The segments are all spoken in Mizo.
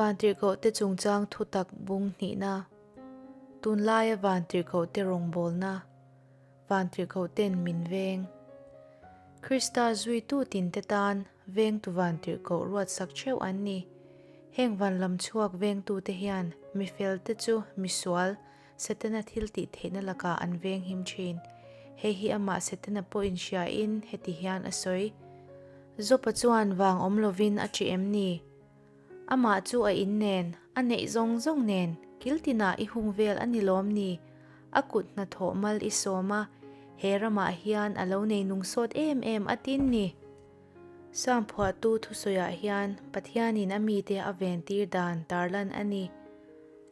Vantirhkohte chungchang thutak bung hnihna, Tunlaia vantirhkohte rawngbawlna, Vantirhkohten min veng. Krista zuitu tinte tan vengtu vantirhkoh ruatsak theuh an ni. Heng van lam chhuak vengtute hian mifelte chu misual, Setana thil tih theihna lakah an veng him thin. Hei hi amah Setana pawh inhriain heti hian a sawi, Jopa chuan vang awm lovin a ṭih em ni? Amah chu a in nen, a neih zawng zawng nen, kil tinah i hung vel a ni lawm ni? A kut hnathawh mal i sawm a, he ramah hian a lo nei nung sawt em em a tin ni. Psalm phuahtu thusawiah hian Pathianin a mite a ventir dan tarlan a ni.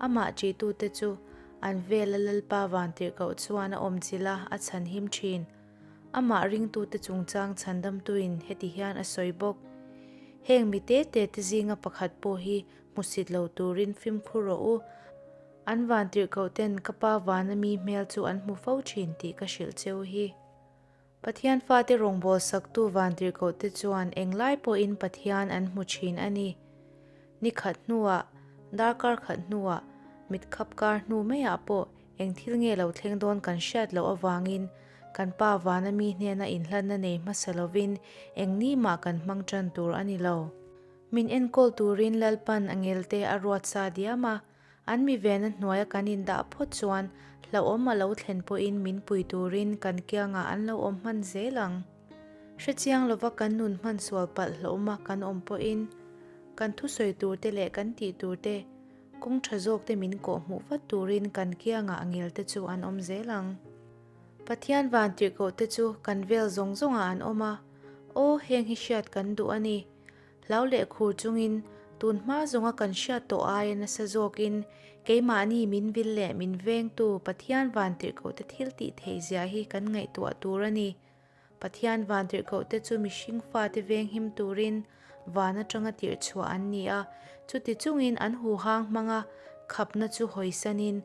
Amah ṭihtute chu an vela Lalpa vantirhkoh chuan a awmchilh a, a chhanhim ṭhin. Amah ringtute chungchang chhandamtuin heti hian a sawi bawk, Heng mi te te te zinga pakhat pawh hi hmusit lo turin fimkhur rawh u. An vantirhkohten ka Pa vana mi hmel chu an hmu fo ṭhin tih ka hrilh cheu hi. Pathian fate rawngbâwl saktu vantirhkohte chuan englai pawhin Pathian an hmu ṭhin a ni. Ni khat hnuah, darkar khat hnuah, mit khap kar hnu maiah pawh eng thil nge lo thleng dawn kan hriat loh avangin kan Pa vana mi hnena inhlanna nei hmasa lovin eng ni mah kan hmang ṭan tur a ni lo. Min enkawl turin Lalpan a ngelte a ruat sa diam a, An mi vena hnuaia kan indah phawt chuan hlauhawm a lo thlen pawhin min pui turin kan kiangah an lo awm hman zel ang. Hrechiang lova kan nun hman sual palh hlauhawma kan awm pawhin kan thusawi turte leh kan tih turte kawng tha zawkte min kawhhmuh vat turin kan kiangah ngelte chu an awm zel ang. Pathian vantirhkohte chu kan vel zawng zawngah an awm a, aw heng hi hriat kan duh a ni. Hlau leh khur chungin, tun hma zawnga kan hriat tawh aia nasa zawkin keimahni min vil leh min vengtu Pathian vantirhkohte thil tih theih zia hi kan ngaihtuah tur a ni. Pathian vantirhkohte chu mihring fate venghim turin van atanga tirh chhuah an ni a, chuti chungin an huhang hmanga khapna chu hawisanin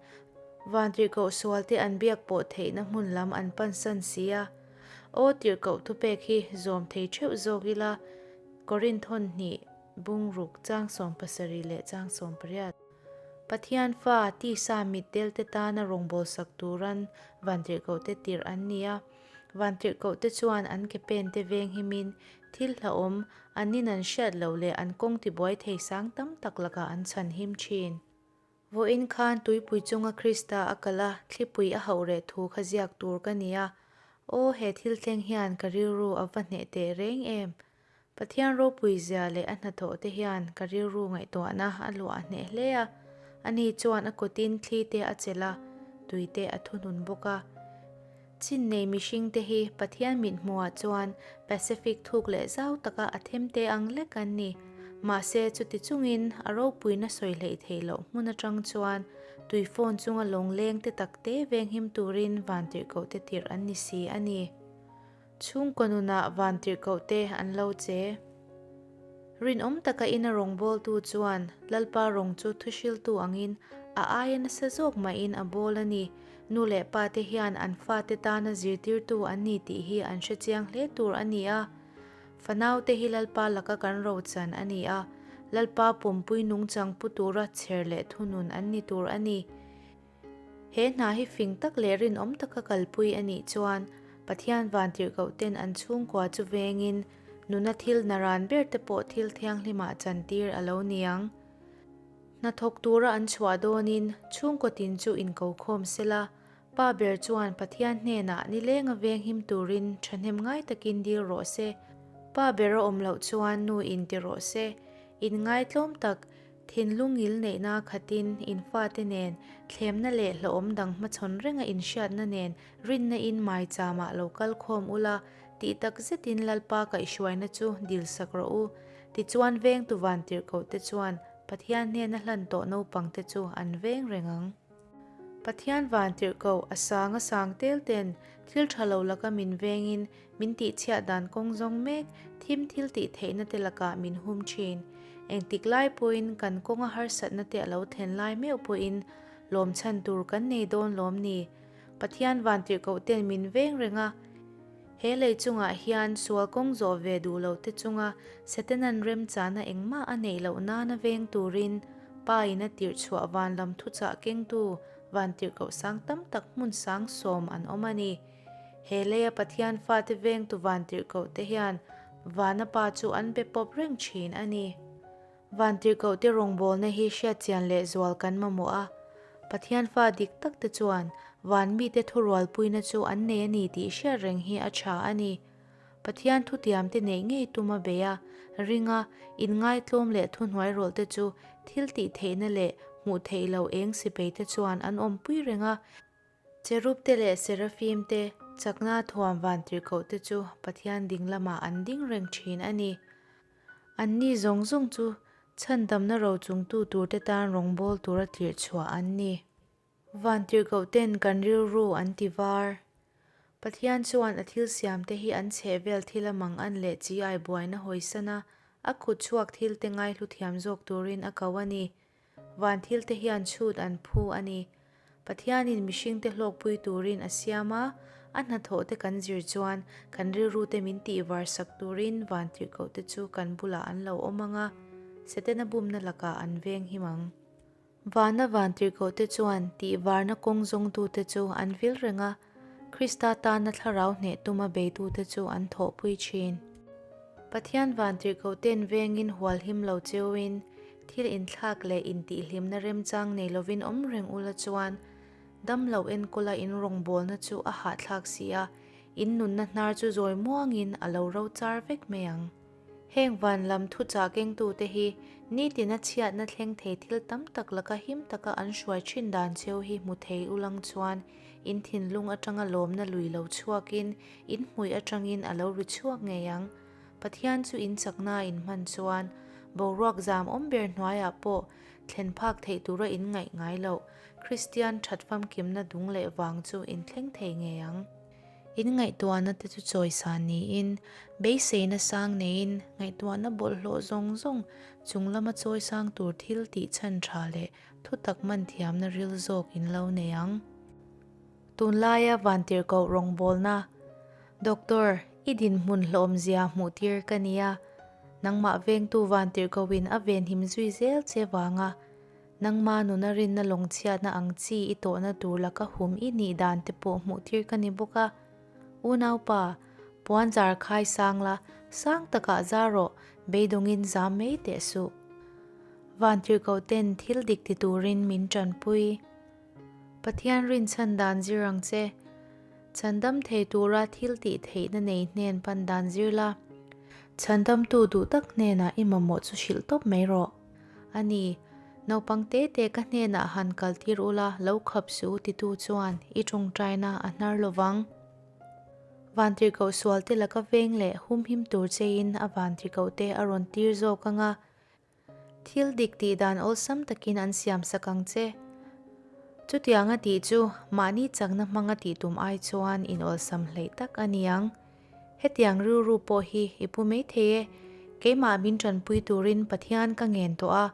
vantirhkoh sualte an biak pawh theihna hmun lam an pansan si a. Aw tirhkoh thupek hi zawm thei theuh zawk ila, Korinthon hnih, bungruk, chang 70 leh chang 18. Pathian fa, tisa mitdel te tana rawngbawlsak turan vantirhkohte tirh an ni a. Vantirhkohte chuan an ke pen te veng himin thil hlauhawm, an nin an hriat loh leh an kawng tibuai thei sang tam tak lakah an chhan him thin. Vawiin khan tuipui chunga Krista a kal a, thlipui a hauh reh thu kha ziak tur ka ni a. Aw, he thil thleng hian ka rilru a va hneh teh reng em! Pathian ropui zia leh a hnathawh te hian ka rilru ngaihtuahna a luah hneh hle a. Ani chuan a kutin thli te a chelh a, tui te a thunun bawk a. Chin nei mihring te hi Pathian mithmuhah chuan Pacific thuk leh zau taka a them te ang lek an ni. Mahse chuti chungin a ropuina sawi hleih theih loh hmun atang chuan tui phone chunga lawng leng te tak te venghim turin vantirhkoh te tirh an ni si a ni. Chhungkaw nunah vantirhkoh te an lo che. Rinawm taka ina rawngbawltu chuan Lalpa rawng chu thuhriltu angin a aia nasa zawk mahin a bawl a ni. Nu leh pa te hian an fate tana zirtirtu an ni tih hi an hre chiang hle tur a ni a. Fanaute hi Lalpa laka kan rochan a ni a, Lalpa pumpui nungchang pu tura chher leh thunun an ni tur a ni. He hna hi fing tak leh rinawm taka kalpui a nih chuan Pathian vantirhkohten an chhungkua chu vengin nuna thil naran ber te pawh thil thianghlimah chantir a lo ni ang. Hnathawk tura an chhuah dawnin chhungkaw tin chu inkokhawm sela, pa ber chuan Pathian hnenah nilenga venghim turin thahnem ngai takin dil rawh se, pa ber a awm loh chuan nu in ti rawh se, inngai tlawm tak Thinlung ngil neihna khatin in fate nen thlemna leh hlauhawm dang hmachhawn renga inhriatna nen rinna in maicham ah lo kal khawm ula, tih tak zetin Lalpa kaihhruaina chu dil sak rawh u. Tichuan vengtu vantirhkohte chuan Pathian hnena hlan tawh naupangte chu an veng reng ang. Pathian vantirhkoh a sang a sang tel ten thil tha lo laka min vengin min tihchhiat dan kawng zawng mek thim thil tih theihna te lakah min hum thin. Engtik lai pawhin kan kawnga harsatna te a lo thlen lai meuh pawhin lawm chhan tur kan nei dawn lawm ni. Pathian vantirhkoh ten min veng reng a, he lei chungah hian sual kawng zawh ve duh lo te chunga Setanan remchahna engmah a neih loh nana veng turin. Pa in a tirh chhuah van lam thuchah kengtu vantirhkoh sang tam tak hmun sang sawm an awm a ni. He leia Pathian fate vengtu vantirhkoh te hian vana Pa chu an be pawp reng thin a ni. Vantirhkoh te rawngbawlna hi hriatchian leh zual kan mamawh a, Pathian fa dik tak te chuan van mite thurualpuina chu an nei a ni tih hriat reng hi a tha a ni. Pathian thutiam te neih ngei tum a bei a, ring a, inngaitlawm leh thuhnuairawlh te chu thil tih theihna leh hmuh theih loh eng sipei te chuan an awmpui reng a. Cherub te leh Serafim te chakna thuam vantirhkoh te chu Pathian ding lamah an ding reng thin a ni. Anni zawng zawng chu chhandamna rochungtu turte tan rawngbawl tura tirhchhuah an ni. Vantirhkoh ten kan rilru an ti var. Pathian chuan a thil siam te hi an chheh vel thil a mang an leh chi ai buaina hawisan a, a khut chhuak thil te ngaihlu thiam zawk turin a ko a ni. Van thil te hian chhut an phu a ni. Pathianin mihring te hlawkpui turin a siam a, a hnathawh te kan zir chuan kan rilru te min tih var sak turin vantirhkoh te chu kan bulah an lo awm ang a, Setana bumna lakah an veng him ang. Vana vantirhkohte chuan tihvarna kawng zawngtute chu an vil reng a, Krista tana thlarau hneh tuma beitute chu an thawhpui thin. Pathian vantirhkohte'n vengin hualhim lo cheuin, thil inthlak leh intihhlimna remchang nei lovin awm reng ula chuan, damlo enkawla in rawngbawlna chu a hahthlak si a, in nunna hnar chu zawi muangin a lo ro char vek mai ang. Heng van lam thuchah kengtute hi nitina chhiatna thleng thei thil tam tak laka him taka an hruai thin dan cheu hi hmu thei ulang chuan in thinlung atanga lawmna lui lo chhuakin in hmui atangin a lo ri chhuak ngei ang. Pathian chu in chakna in hman chuan boruak zam awm ber hnuaiah pawh thlen phak theih tura in ngaih ngai loh Kristian that famkimna dung leh vang chu in thleng thei ngei ang. In ngaihtuahna te chu chawisan niin, beiseina sang neiin ngaihtuahna bawlhhlawh zawng zawng chung lama chawisang tur thil tih chhan tha leh thutak man thiamna ril zawk in lo nei ang. Tunlaia vantirhkoh rawngbawlna, Doctor, i dinhmun hlawmzia hmuhtir ka nia, nangmah vengtu vantirhkohin a venhim zui zel che vanga Nangma nuna rinna lawngchhiatna ang chi i tawhna tur laka hum i nih dan te pawh hmuh tir ka ni bawk a. Unaupa, puan zar khai sang la, sang takah za rawh, beidawngin zam mai teh suh. Vantirhkoh ten thil dik ti turin min tanpui. Pathian rinchhan dan zir ang che. Chhandam thei tura thil tih theihna nei hnen pan dan zir la. Chhandamtu duh tak hnenah i mamawh chu hrilh tawp mai rawh. A ni, naupang te te ka hnenah han kal tir ula lo khap suh u titu chuan i tawngtaina a hnar lo vang. Vantirhkoh sualte laka veng leh humhim tur chein a vantirhkoh te a rawn tir zawk ang a, thil dik tih dan awlsam takin an siam sak ang che. Chutianga tih chu mahni chakna hmanga tih tum ai chuan in awlsam hleih tak a ni ang. Hetiang rilru pawh hi i pu mai thei e, keimah min tanpui turin Pathian ka ngen tawh a,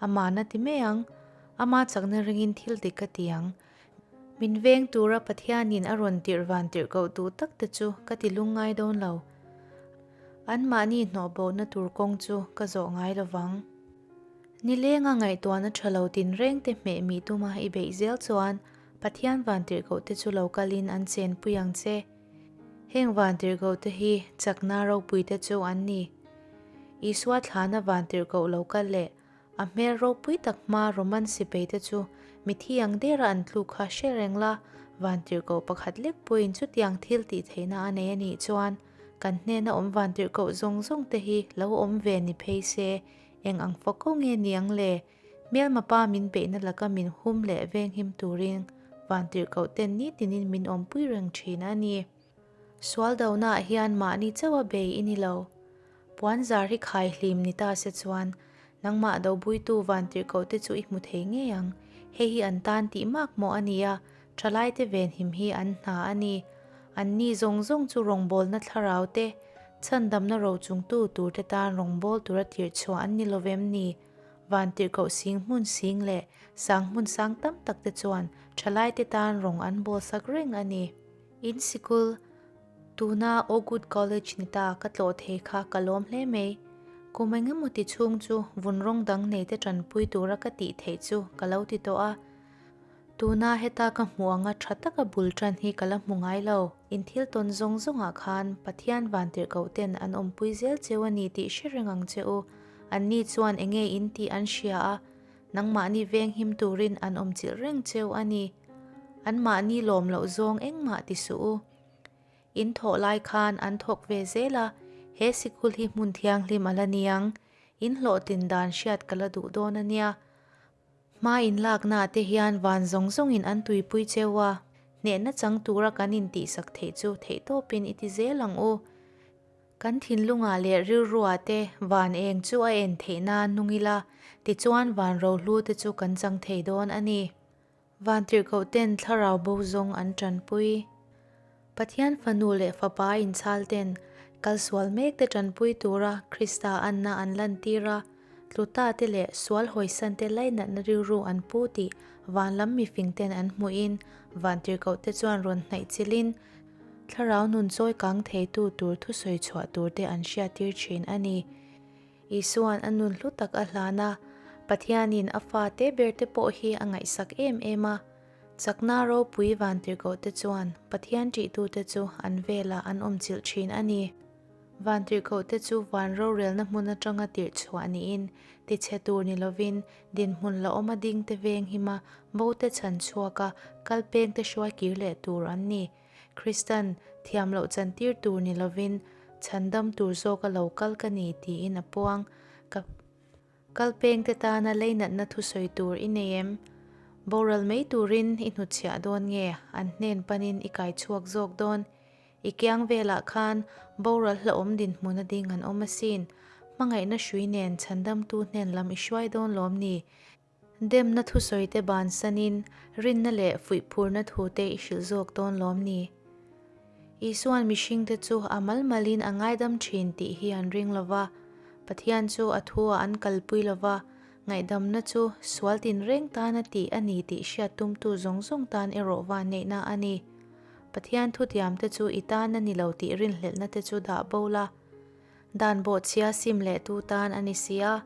amah na ti mai ang, ama chakna ringin thil dik ka ti ang. Min veng tura Pathianin a rawn tirh van tirh koh duh tak te chu ka ti lungngai dawn lo. Anmahni hnawhbohna tur kawng chu ka zawh ngai lo vang. Nilenga ngaihtuahna tha lo tinreng te hmeh mih tuma i beih zel chuan Pathian vantirhkoh te chu lo kalin an chenpui ang che. Heng vantirhkoh te hi chakna ropui te chu an ni. Isua thlana vantirhkoh lo kal leh a hmel ropui tak hma Roman sipei te chu mithi ang dera an tluk kha hre reng la, vantirhkoh pakhat lek pawhin chutiang thil tih theihna a nei a nih chuan kan hnena awm vantirhkoh zawng zawng te hi lo awm ve ni phei se eng ang fako nge niang le? Hmelma pa min beihna laka min hum leh venghim turin vantirhkoh ten nitinin min awmpui reng thin a ni. Sual donaah hian mahni chauha bei i ni lo. Puan zar hi khai hlim ni ta se chuan nangmah dobuitu vantirhkoh te chu i hmu thei ngei ang. Hei hi an tan tih mak maw a ni a, thalaite venhim hi an hna a ni. Anni zawng zawng chu rawngbawlna thlarau te, chhandamna rochungtu turte tan rawngbâwl tura tirhchhuah an ni lovem ni? Vantirhkoh sing hmun sing leh sang hmun sang tam tak te chuan thalaite tan rawng an bawlsak reng a ni. In sikul, tuna Oakwood College ni ta ka tlawh thei kha ka lawm hle mai. Kum engemaw ti chhung chu vun rawng dang neite tanpui tura ka tih theih chu ka lo ti tawh a. Tuna heta ka hmuh anga tha taka bul tan hi ka la hmu ngai lo. In thil tawn zawng zawngah khan Pathian vantirhkoh ten an awmpui zel cheu a ni tih hre reng ang che u. Anni chuan enge in tih an hria a, nangmahni veng him turin an awmchilh reng cheu a ni. Anmahni lawm loh zawng engmah ti suh u. In thawh lai khan an thawk ve zel a, he sikul hi hmun thianghlim a la ni ang. In hlawhtlin dan hriat ka la duh dawn a nia. Hma in laknaah te hian van zawng zawngin an tuipui cheu a, hnehna chang tura kan intihsak theih chu theihtawpin i ti zel ang u. Kan thinlungah leh rilruah te van eng chu a en theih nan nung ila, tichuan van rohlu te chu kan chang thei dawn a ni. Vantirhkoh ten thlarau bo zawng an tanpui. Pathian fanu leh fapa inchhal ten kalsual mek te tanpui tura Krista anna an lantir a, tluta te leh sual hawisan te lainatna rilru an pu tih van lam mifing ten an hmuhin vantirhkoh te chuan rawn hnaih chilhin thlarau nun chawi kang theitu tur thusawi chhuah tur te an hriattir thin a ni. Isua'n a nun hlu tak a hlan a, Pathianin a fate berte pawh hi a ngaihsak em em a. Chakna ropui vantirhkohte chuan Pathian ṭihtute chu an velah an awmchilh ṭhin a ni. Vantirhkohte chu van rorelna hmun aṭanga tirh chhuah niin, tichhe tur ni lovin dinhmun la awma dingte venghima bote chhan chhuaka kalpengte hruai kir leh tur an ni. Kristan thiam loh chantir tur ni lovin chhandam tur zawka lo kal ka ni tiin a puang. Ka kalpengte tana leinatna thusawi tur i nei em? Boral mai turin i hnutchhiah dawn nge an hnen panin i kai chhuak zawk dawn? I kiang velah khan boral hlauhawm dinhmun a ding an awm asin. Hmangaihna hrui nen chhandamtu hnen lam i hruai dawn lawm ni? Demna thusawite bansanin rinna leh fuihphurna thute i hrilh zawk dawn lawm ni? Isua'n mihringte chu a mal malin a ngaidam thin tih hi an ring lo va, Pathian chu a thu-ah an kalpui lo va, ngaihdamna chu sual tinreng tana tih a ni tih hriat tumtu zawng zawng tan erawh vanneihna a ni. Pathian thutiamte chu i tan a ni lo tih rinhlelhna te chu dah bo la. Dan bawhchhia sim leh tu tan a ni si a.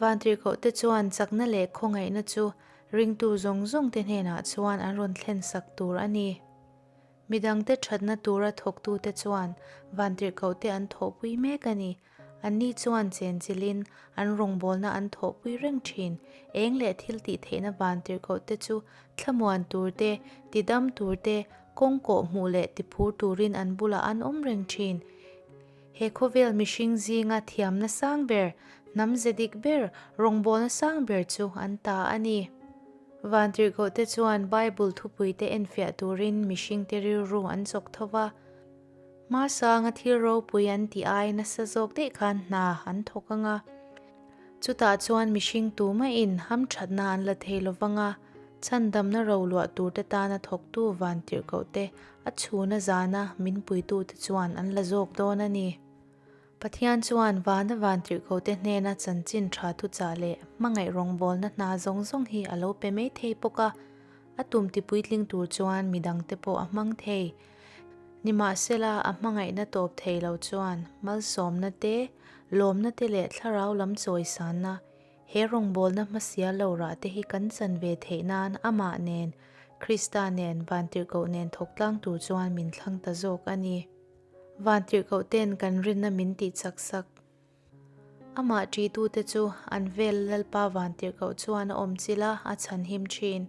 Vantirhkohte chuan chakna leh khawngaihna chu ringtu zawng zawngte hnenah chuan an rawn thlen sak tur a ni. Midangte thatna tura thawktute chuan vantirhkohte an thawhpui mek a ni. Anni chuan chenchilhin an rawngbawlna an thawhpui reng thin. Eng leh thil tih theihna vantirhkohte chu thlamuan tur te, tidam tur te, kawng kawh hmuh leh tiphur turin an bulah an awm reng thin. He khawvel mihring zinga thiamna sang ber, hnam ze dik ber, rawngbawlna sang ber chu an ta a ni. Vantirhkohte chuan Bible thupuite enfiah turin mihringte rilru an chawk tho va. Hma sanga thil ropui an tih ai nasa zawk daih khan hna an thawk ang a. Chutah chuan mihring tumahin hamthatna an la thei lo vang a, chhandamna roluah turte tana thawktu vantirhkohte a chhuna zana min puitute chuan an la zawk dawn a ni. Pathian chuan vana vantirhkohte hnena chanchin tha thuchah leh hmangaih rawngbawlna hna zawng zawng hi a lo pe mai thei bawk a, a tum tipuitling tur chuan midangte pawh a hmang thei. Nimahsela, a hmangaihna tawp thei lo chuan malsawmna te, lawmna te leh thlarau lam chawisanna, He rawngbawlna hmasia lo rah te hi kan chan ve theih nan amah nen, Krista nen, Vantirhkoh nen thawk tlang tur chuan min thlang ta zawk a ni. Vantirhkoh ten kan rinna min tih chak sak. Amah ṭihtute chu an vel Lalpa Vantirhkoh chuan a awm chilh a, a chhanhim ṭhin.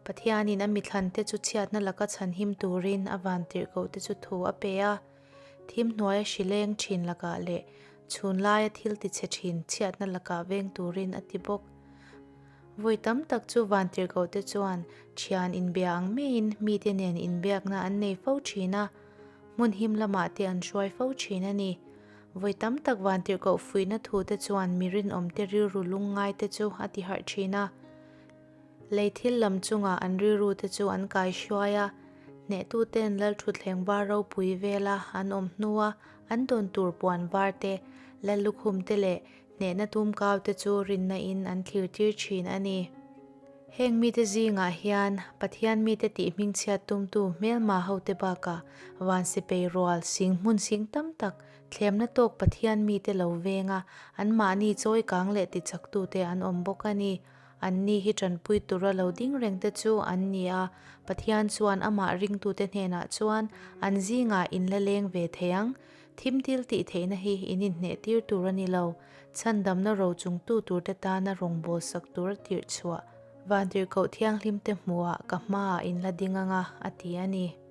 Pathianin a mithlante chu chhiatna laka chhanhim turin a Vantirhkohte chu thu a pe a. Thim hnuaia hri leng thin lakah leh chhun laia thil tichhe thin chhiatna lakah veng turin a ti bawk. Vawi tam tak chu vantirhkohte chuan thian inbia ang maiin mite nen inbiakna an nei fo thin a, hmun him lamah te an hruai fo thin a ni. Vawi tam tak vantirhkoh fuihna thute chuan mi rinawmte rilru lungngaite chu a tiharh thin a. Lei thil lam chungah an rilrute chu an kai hruai a, hnehtuten Lalthutthleng var ropui vela an awm hnua an dawn tur puan var te, Lallukhum te leh hnehna tumkau te chu rinna in an thlir tir thin a ni. Heng mite zingah hian Pathian mite tih hmingchhiat tumtu hmelma hote bakah van sipei rual sing hmun sing tam tak. Thlemna tawk Pathian mite lo veng a, anmahni chawi kang leh tichaktute an awm bawk a ni. Anni hi tanpui tura lo ding rengte chu an ni a, Pathian chuan amah ringtute hnenah chuan an zingah in la leng ve thei ang. Thim thil tih theihna hi in inhneh tir tur a ni lo. Chhandamna rochungtu turte tana rawngbâwl sak tura tirh chhuah Vantirhkoh Thianghlimte hmuhah ka hmaah in la ding ang a, a ti a ni.